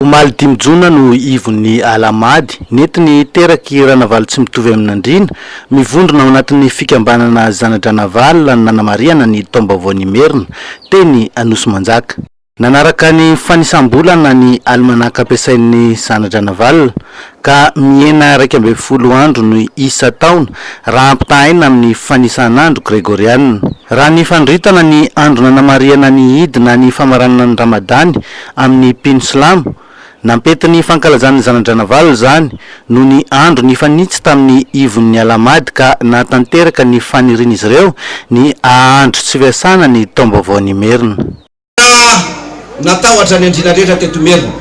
Omaly dimy jona no ivon'ny Alahamady, nentin'ny terak'i Ranavalotsimitoviaminandriana, mivondrona ao anatin'ny fikambanana Zanadranavalona nanamarihana ny taom-baovaon'Imerina, teny Anosimanjaka. Nanaraka ny fanisam-bolana ny alimanaka ampiasain'ny Zanadranavalona, ka mihena 11 andro ny isan-taona raha ampitahaina amin'ny fanisan'andro gregoriana. Raha ny fanoritana ny andro nanamarihana ny Idy na ny famaranana ny Ramadany amin'ny mpino silamo, nampety ny fankalazan'ny zana-dRanavalona izany noho ny andro nifanitsy tamin'ny ivon'ny Alahamady ka nahatanteraka ny fanirian'izy ireo ny hahandro tsy fiasana ny taom-baovaon'Imerina. Ka natahotra ny andriana rehetra teto Imerina.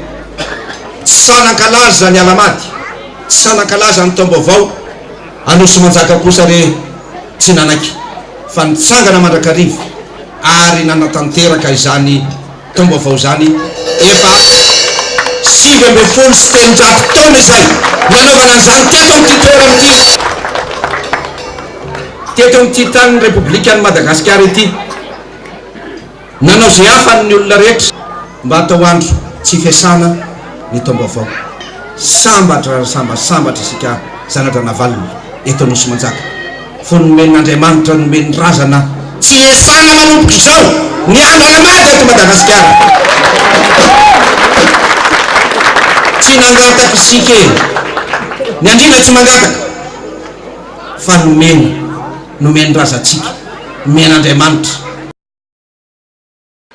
Tsy sahy nankalaza ny Alahamady, tsy sahy nankalaza ny taom-baovao, Anosimanjaka kosa re tsy nanaiky fa nitsangana mandrakariva ary nanatanteraka izany Taom-baovao izany efa 319 taona izay nanaovana an'izany teto amin'ity toerana ity, teto amin'ity tanin'ny Repoblikan'i Madagasikara ity. Nanao izay afany ny olona rehetra mba hatao andro tsy fiasana ny taom-baovao. Sambatra ary samba sambatra isika zana-dRanavalona eto Anosimanjaka. Vao nomen'Andriamanitra nomen'ny razana tsy hiasana manomboka izao ny andro Alahamady eto Madagasikara. Tsy nangataka isika e! Ny andriana tsy mangataka fa nomena, nomen'ny razantsika, nomen'Andriamanitra.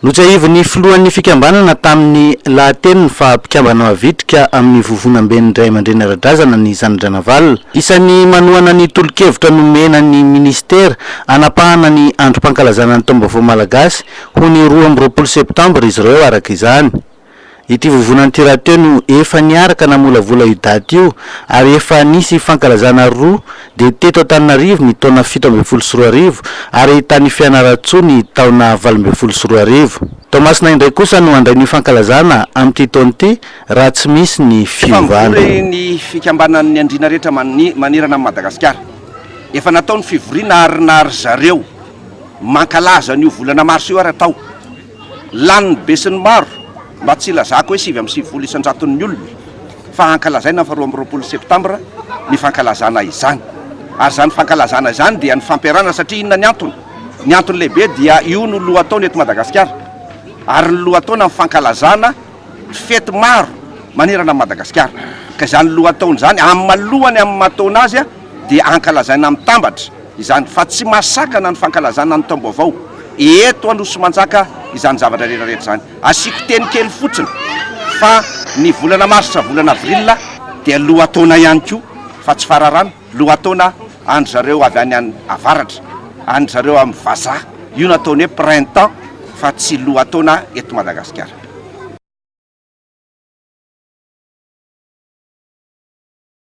Notsiahivin'ny filohan'ny fikambanana tamin'ny lahateniny fa mpikambana mavitrika amin'ny vovonamben'ny ray aman-dreny ara-drazana ny zana-dRanavalona. Isan'ny manohana ny tolo-kevitra nomena ny minisitera hanapahana ny androm-pankalazana ny taom-baovao malagasy ho ny 22 septambra izy ireo araka izany. Ity vovonana ity rahateo no efa niaraka namolavola io daty io ary efa nisy fankalazana roa dia teto Antananarivo ny taona 2017 ary tany Fianarantsoa ny taona 2018. Toamasina indray kosa no handray ny fankalazana amin'ity taona ity raha tsy misy ny Efa fiovana. mivory ny fikambanan'ny andriana rehetra manerana an'i Madagasikara. Efa natao ny fivoriana ary na ry zareo mankalaza an'io volana marsa io ary atao. Lanin'ny besinimaro, mba tsy hilazako hoe 99 isan-jaton'ny olona, fa hankalazaina ny faha 22 septambra ny fankalazana izany. Ary izany fankalazana izany dia ny fampiarahana satria inona ny antony? Ny antony lehibe dia io no lohataona eto Madagasikara. Ary ny lohataona amin'ny fankalazana fety maro manerana an'i Madagasikara. Ka izany lohataona izany, amin'ny maha lohany amin'ny maha taona azy dia ankalazaina mitambatra izany fa tsy mahasakana ny fankalazana ny taom-baovao eto Anosimanjaka izany zavatra rehetra rehetra izany. Asiako teny kely fotsiny fa ny volana marsa volana avril dia lohataona ihany koa fa tsy fararano, lohataona an-dry zareo avy any avaratra, an-dry zareo amin'ny vazaha, io no ataony hoe printemps fa tsy lohataona eto Madagasikara.